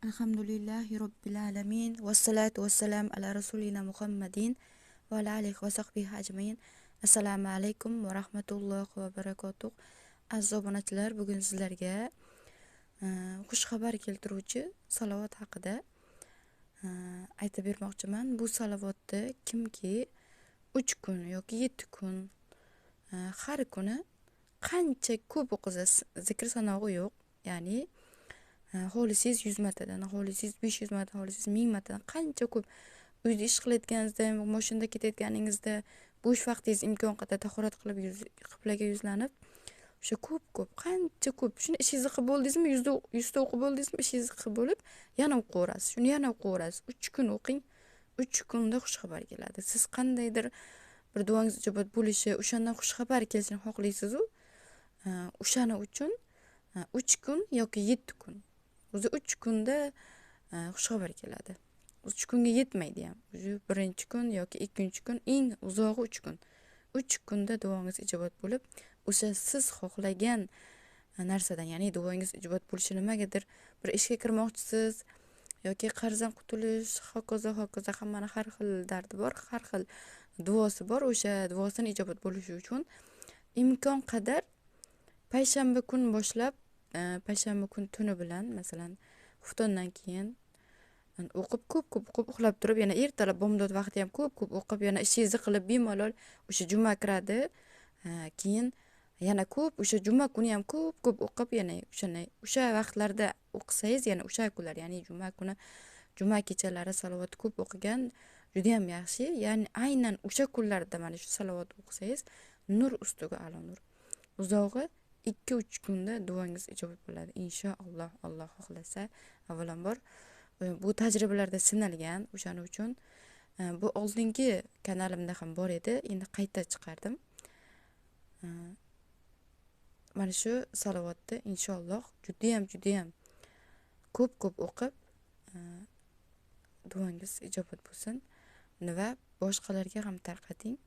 Alhamdulillahi robbil alamin vassalatu vassalam ala rasulina Muhammadin va ala alihi va sahbihi ajmain. Assalomu alaykum va rahmatullohi va barakatuh. Aziz obunachilar, bugun sizlarga xushxabar keltiruvchi salovat haqida aytib bermoqchiman. Bu salovatni kimki 3 kun yoki 7 kun har kuni qancha ko'p o'qisa, zikr sanog'i yo'q, ya'ni xohlasangiz 100 martadan, xohlasangiz 500 marta, xohlasangiz 1000 martadan, qancha ko'p uyda ish qilayotganingizda, mashinada ketayotganingizda, bo'sh vaqtingiz imkon qadar tahorat qilib, qiblaga yuzlanib, o'sha ko'p-ko'p, qancha ko'p shuni ishingizni qilib bo'ldingizmi, 100 ta o'qib bo'ldingizmi, ishingizni qilib bo'lib, yana o'qiverasiz, shuni yana o'qiverasiz. 3 kun o'qing, 3 kunda xushxabar keladi. Siz qandaydir bir duongiz ijobat bo'lishi, o'shandan xushxabar kelishini xohlaysiz-u, o'shani uchun 3 kun yoki 7 kun. O'zi 3 kunda xushxabar keladi. 3 kunga yetmaydi ham. O'zi birinchi kun yoki ikkinchi kun, eng uzog'i 3 kun. 3 kunda duongiz ijobat bo'lib, o'sha siz xohlagan narsadan, ya'ni duongiz ijobat bo'lishi nimagadir bir ishga kirmoqchisiz yoki qarzdan qutulish, hokazo hokazo, hammani har xil dardi bor, har xil duosi bor. O'sha duosini ijobat bo'lishi uchun imkon qadar payshanba kun boshlab, payshanba kun tuni bilan, masalan, xuftondan keyin o'qib, ko'p-ko'p o'qib, uxlab turib, yana ertalab bomdod vaqti ham ko'p-ko'p o'qib, yana ishingizni qilib bemalol o'sha juma kiradi. Keyin yana ko'p o'sha juma kuni ham ko'p-ko'p o'qib, yana o'shani o'sha vaqtlarda o'qisangiz, yana o'sha kunlar, ya'ni juma kuni, juma kechalari salovat ko'p o'qigan juda ham yaxshi. Ya'ni aynan o'sha kunlarda mana shu salovat o'qisangiz, nur ustiga a'lo nur. Uzog'i 2-3 kunda duongiz ijobat bo'ladi inshaalloh, Alloh xohlasa. Avvalambor bu tajribalarda sinalgan, o'shaning uchun bu oldingi kanalimda ham bor edi, endi qayta chiqardim. Mana shu salovatni inshaalloh juda ham, juda ham ko'p-ko'p o'qib, duongiz ijobat bo'lsin va boshqalarga ham tarqating.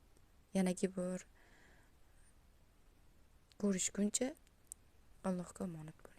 Yanagi bir ko'rishguncha Allohga omonat bo'ling.